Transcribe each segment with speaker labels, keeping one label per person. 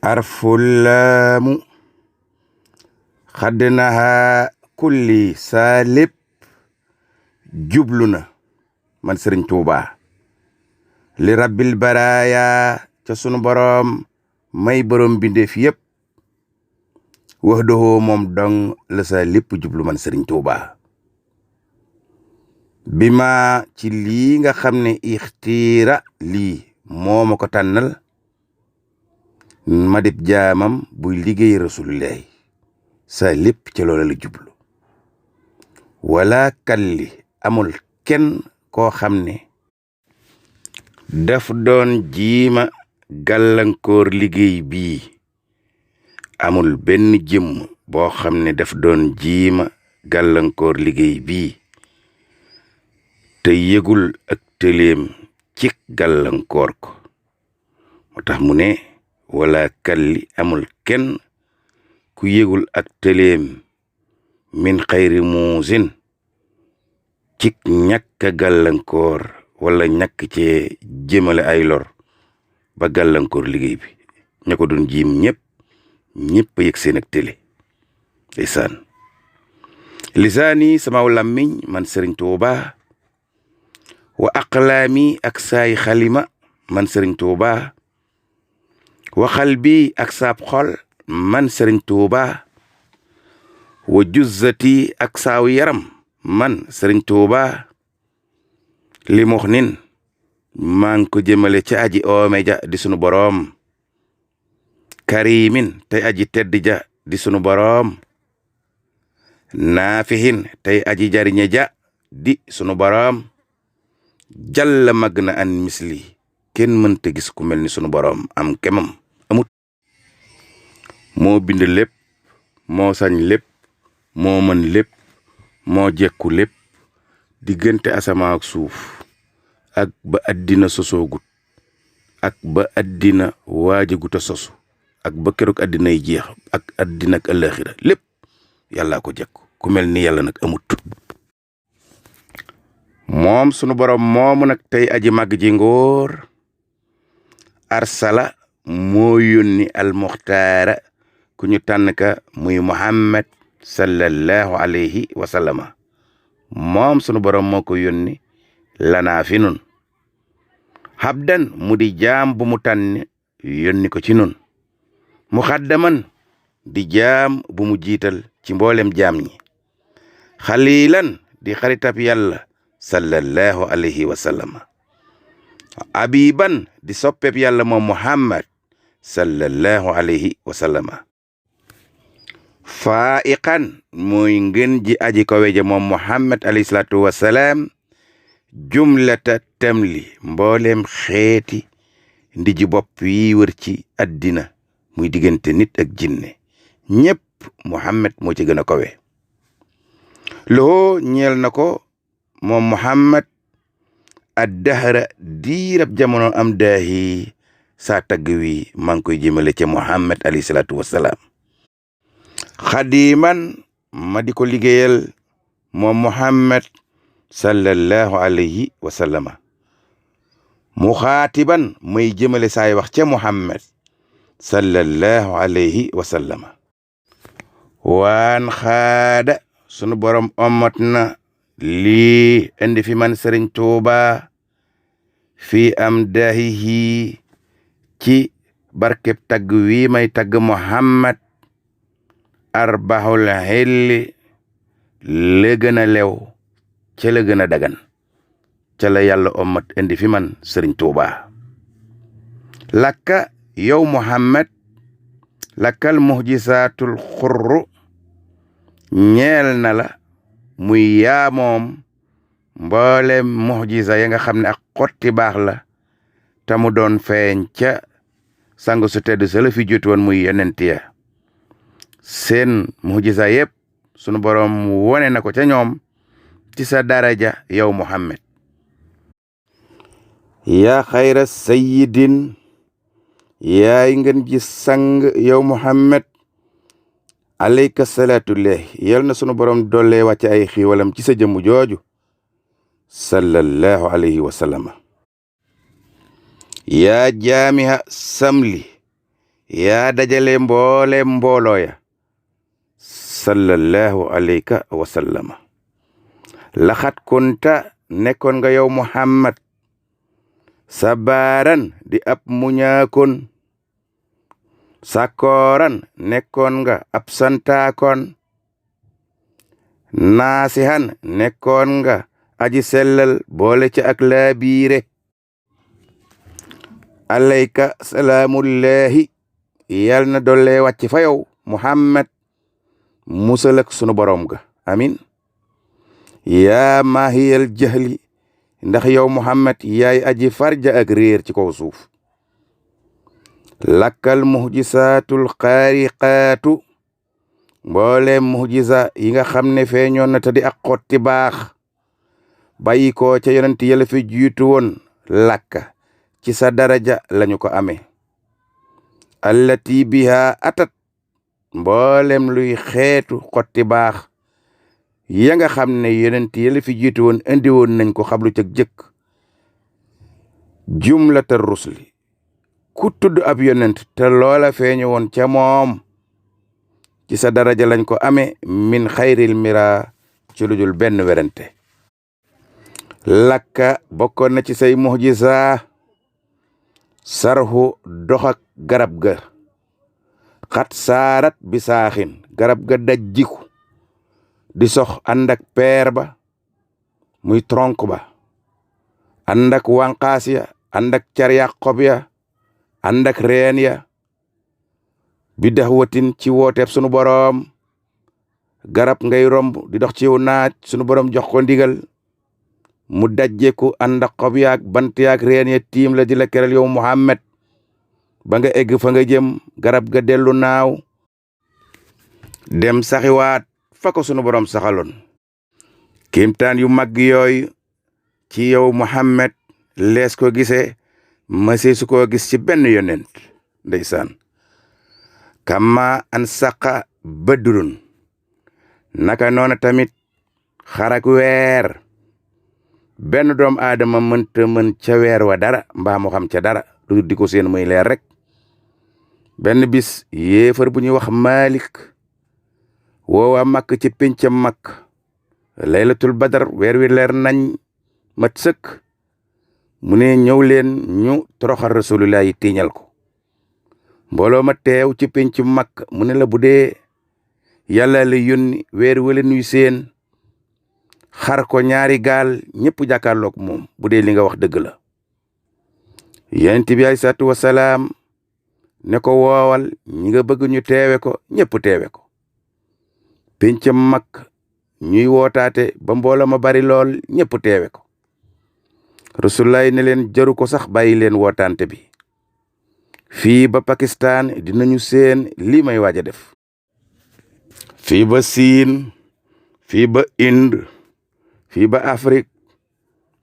Speaker 1: arfulaamu xaddnaha kulli saa lépp jublu na man sëriñ Tuuba li rabbil baraaya ca sunu boroom may boroom bindeef yépp wax doxoo moom dong la saa lépp jublu man sëriñ Tuuba bi ma ci lii nga xam ne ixtiira lii moo ma ko tànnal ma dib jaamam buy liggéey rasulillahi saa lépp ca loola la jublu wala kalli amul kenn koo xam ne daf doon jiima gàllankoor liggéey bii amul benn jëmm boo xam ne daf doon jiima gàllankoor liggéey bii te yëgul ak tëleem ci gàllankoor ko moo tax mu ne wala kalli amul kenn ku yëgul ak tëleem min xayri muusin ci ñàkk gàllankoor wala ñàkk cee jëmale ay lor ba gàllankoor liggéey bi ña ko doon jiim ñëpp a yëg seen ak tële ndeysaan lisaani samaw làmmiñ man sëriñ Tuuba wa aqlaami ak saay xalima man sëriñ Tuuba wa xalbi ak saab xol man sëriñ Tuuba wa juzzati ak saaw yaram man sëriñ Tuuba li mux nin maa ngi ko jëmale ca aji oome ja di sunu boroom karimin tey aji tedd ja di sunu boroom naafihin tey aji jariñe ja di sunu boroom jalla mag na an misli kenn mënta gis ku mel ni sunu boroom am kemam amut moo bind lépp moo sañ lépp moo mën lépp moo jekku lépp diggante asamaa ak suuf ak ba àddina sosoogut ak ba àddina waajagut a sosu ak ba keroog àddinay jeex ak àddina ak ëllëxira lépp yàllaa ko jekku ku mel ni yàlla nag amut moom sunu boroom moomu nag tey aji màgg ji ngóor arsala moo yónni almuxtaara ku ñu tànn ka muy Muhammad sallallahu alayhi wa sallama moom sunu boroom moo ko yónni lanaa fi nun habdan mu di jaam bu mu tànn yónni ko ci nun muxaddaman di jaam bu mu jiital ci mboolem jaam ñi xalilan di xaritab yàlla sallallahu alayhi wa sallama abiban di soppeb yàlla moom Muhammad sallallahu alayhi wa sallama faiqan mooy ngën ji aji ko weje moom Muhammad alayhi salaatu wasalaam jumlata tamli mbooleem xeeti ndiji bopp yi wër ci àddina muy diggante nit ak jinne ñépp Muhammad moo ci gën a kowe loo ñeel na ko moom Muhammad addahra diirab jamono am daahi saa tagg wi maa ngi koy jëmale ca Muhammad alayhi salaatu wasalaam xadiman ma di ko liggéeyal moom Muhammad sallallahu alayhi wa sallama muxaatiban may jëmale saay wax ca Muhammad sallallahu alayhi wa sallama waan xaada sunu borom ommat na lii indi fi man sëriñ Tuuba fii am dahihi ci barkeb tagg wi may tagg Muhammad arbahul xelli la gën a lew ca la gën a dagan ca la yàlla ommat indi fi man sëriñ Tuuba lakka yow Muhammad lakkal muhjisaatul xurru ñeel na la muy yaa moom mboolem muhjisa ya nga xam ne ak xotti baax la te mu doon feeñ ca sang su tedd sa la fi jotu woon muy yonent ya seen muhjisa yépp sunu boroom wone na ko ca ñoom ci sa daraja yow Muhammad yaa xayra sayyidin yaay ngeen ji sang yow Muhammad alayka salaatullahi yal na sunu borom dolle wàcc ay xiiwalam ci sa jëmm jooju sallallahu alayhi wa sallama yaa jaamiha samli yaa dajale mbooloo ya sallallahu alayka wa sallama laxat kunta nekkoon nga yow Muhammad sabaaran di ab muñaakon sakooran nekkoon nga ab santaakon naasihan nekkoon nga aji sellal boole ca ak laabiire alayka salaamullahi yal na dolle wàcc fa yow Muhammad musal ak sunu borom ga amin yaa maahiyal jahli ndax yow Muhammad yaay aji farja ak réer ci kaw suuf lakkal muhjisaatul xaariqaatu mboolem muhjisa yi nga xam ne feeñoon na te di ak xotti baax bàyyi ko ca yonent yàlla fi jiitu woon lakka ci sa daraja lañu ko amee allati biha atat mboolem luy xeetu xotti baax ya nga xam ne yonent yàlla fi jiitu woon indi woon nañ ko xablu ca jëkk jumlatar rusli ku tudd ab yonent te loola feeñu woon ca moom ci sa daraja lañ ko amee min xayril mira ci ludul benn werante lakka bokkoon na ci say muhjisa sarhu doxak garab ga xat saarat bi saaxin garab ga dajjiku di sox ànd ak peer ba muy tronc ba ànd ak wànqaas ya ànd ak carya xob ya ànd ak reen ya bi dax watin ci wooteeb sunu boroom garab ngay romb di dox ci naaj sunu boroom jox ko ndigal mu dajjeku ànd ak xob yaak bant yaak reen ya tiim la di la keral yow Muhammad ba nga egg fa nga jëm garab ga dellu naaw dem saxiwaat fa ko sunu boroom saxaloon kéemtaan yu mag yooyu ci yow Muhammad lees ko gisee masee su ko gis ci benn yonent ndeysaan kama an saqa badrun naka noona tamit xarak weer benn doom aadama mënta mën ca weer wa dara mbaa mu xam ca dara lu di ko seen muy leer rek benn bis yéefar bu ñuy wax Malik woowa makk ci péncam makk laylatul badar weer wi leer nañ mat sëkk mu ne ñëw leen ñu toroxal rasulullah yi tiiñal ko mbooloo ma teew ci pénc makk mu ne la bu dee yàlla la yónni weer wala nuy seen xar ko ñaari gaal ñëpp jàkkaarloog moom bu dee li nga wax dëgg la yonent bi alayhi salaatu wasalaam ne ko woowal ñi nga bëgg ñu teewe ko ñëpp teewe ko péncam makk ñuy wootaate ba mbooloo ma bari lool ñëpp teewe ko rasulullah ne leen jaru ko sax bàyyi leen wootaante bi fii ba Pakistan dinañu seen lii may waaj a def fii ba Siin fii ba Inde fii ba Afrique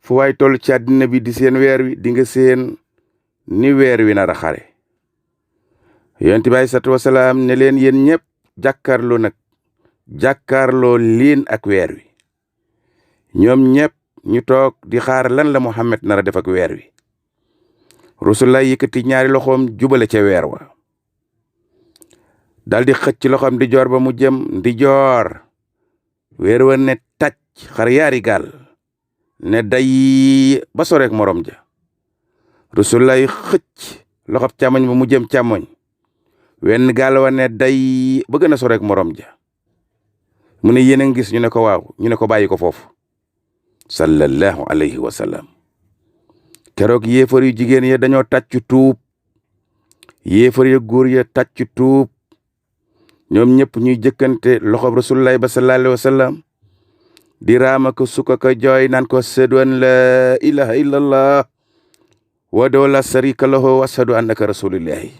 Speaker 1: fu waay toll ci àddina bi di seen weer wi di nga seen ni weer wi nar a xare yonent bi alayhi salaatu wasalaam ne leen yéen ñëpp jàkkaarloo liin ak weer wi ñoom ñëpp ñu toog di xaar lan la Muhammad nar a def ak weer wi rasulullah yëkkati ñaari loxoom jubale ca weer wa daldi xëcc loxoom di joor ba mu jëm di joor weer wa ne tàcc xar yaari gaal ne day ba soreek morom ja rasulullah xëcc loxob càmmoñ ba mu jëm càmmoñ wenn gaal wa ne day ba gën a soreek morom ja mu ne yéen a ngi gis ñu ne ko waaw ñu ne ko bàyyi ko foofu sallallahu alayhi wa sallam keroog yéefar yu jigéen ya dañoo tàccu tuub yéefar ya góor ya tàccu tuub ñoom ñëpp ñuy jëkkante loxob rasulullah ba sallallahu alayhi wa sallam di raama ko sukka ko jooy naan ko ashhadu an la ilaha illallah wahdahu la sharika lahu wa ashhadu annaka rasulullahi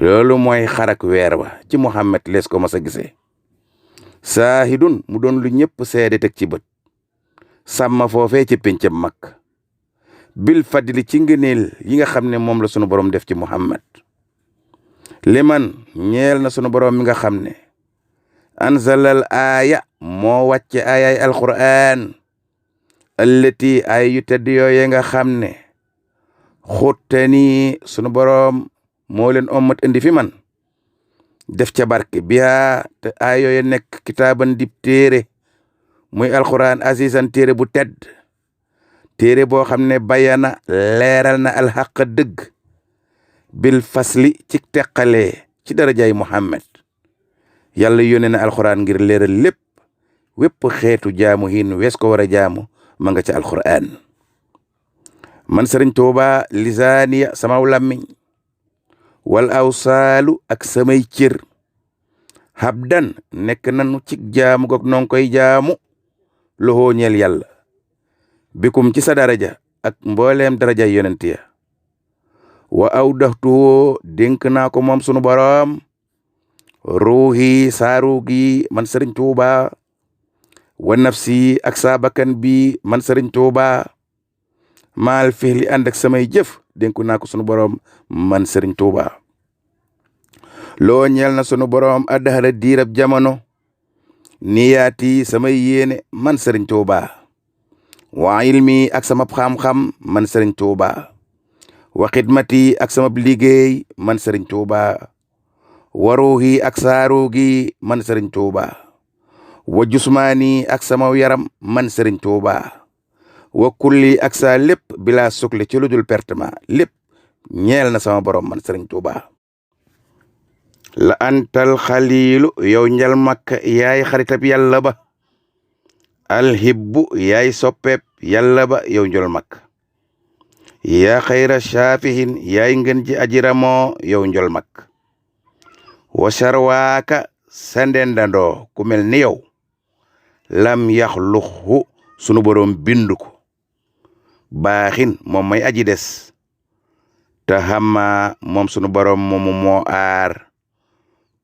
Speaker 1: loolu mooy xarak weer wa ci Muhammad lees ko mas a gisee saahidun mu doon lu ñëpp seede teg ci bët sàmma foofee ci péncam Makka bil fadli ci ngëneel yi nga xam ne moom la sunu borom def ci Muhammad liman ñeel na sunu borom mi nga xam ne anzalal aaya moo wàcce aayaay alquran allati ay yu tedd yooye nga xam ne xuttani sunu borom moo leen ommat indi fi man def ca barke biyaa te ayo ya nekk kitaaban dib téere muy alquran azizan téere bu tedd téere boo xam ne bayana leeral na alxaq dëgg bil fasli ci teqalee ci darajaay Muhammad yàlla yónnee na alquran ngir leeral lépp wépp xeetu jaamu hin wees ko war a jaamu ma nga ca alquran man Sëriñ Tuuba lisaaniya samaw làmmiñ wal awsaalu ak samay cër habdan nekk nanu ci jaamu gog non koy jaamu loxoo ñeel yàlla bikum ci sa daraja ak mbooleem daraja yonent ya wa aw daxtuwoo dénk naa ko moom sunu boroom ruuhi saaru gi man Sëriñ Tuuba wa nafsi ak saa bakkan bi man Sëriñ Tuuba maal fihli ànd ak samay jëf dénku naa ko sunu boroom man Sëriñ Tuuba loo ñeel na sunu boroom addahara diirab jamono niyaati samay yéene man Sëriñ Tuuba wa ilmi ak sama xam-xam man Sëriñ Tuuba wa xidmati ak sama liggéey man Sëriñ Tuuba wa ruuhi ak saaru gi man Sëriñ Tuuba wa jusmaani ak sama yaram man Sëriñ Tuuba wa kulli ak saa lépp bila sukli ci lu dul pertement lépp ñeel na sama borom man Sëriñ Tuuba la antal xaliilu yow njal makka yaay xaritab yàlla ba alhibbu yaay soppeeb yàlla ba yow njol makka yaa xayra shaafihin yaay ngën ji ajiramoo yow njol makka wa sharwaaka sandendandoo ku mel ni yow lam yaxluxu sunu borom bindu ko baaxin moom may aji des te xama moom sunu borom moomu moo aar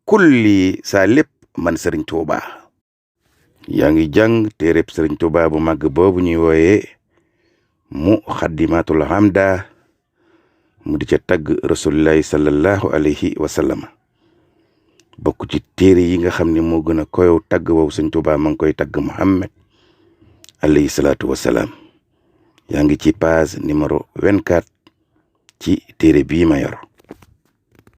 Speaker 1: kulli saa lépp man Sëriñ Tuuba yaa ngi jàng téereb Sëriñ Tuuba bu màgg boobu ñuy wooye Muxaddimatul Hamda mu di ca tagg rasulillahi sallallahu alayhi wa sallam bokk ci téere yi nga xam ne moo gën a koyow tagg woowu Sëriñ Tuuba ma ngi koy tagg Muhammad alayhi salaatu wasalaam yaa ngi ci page numéro 24 ci téere bii ma yor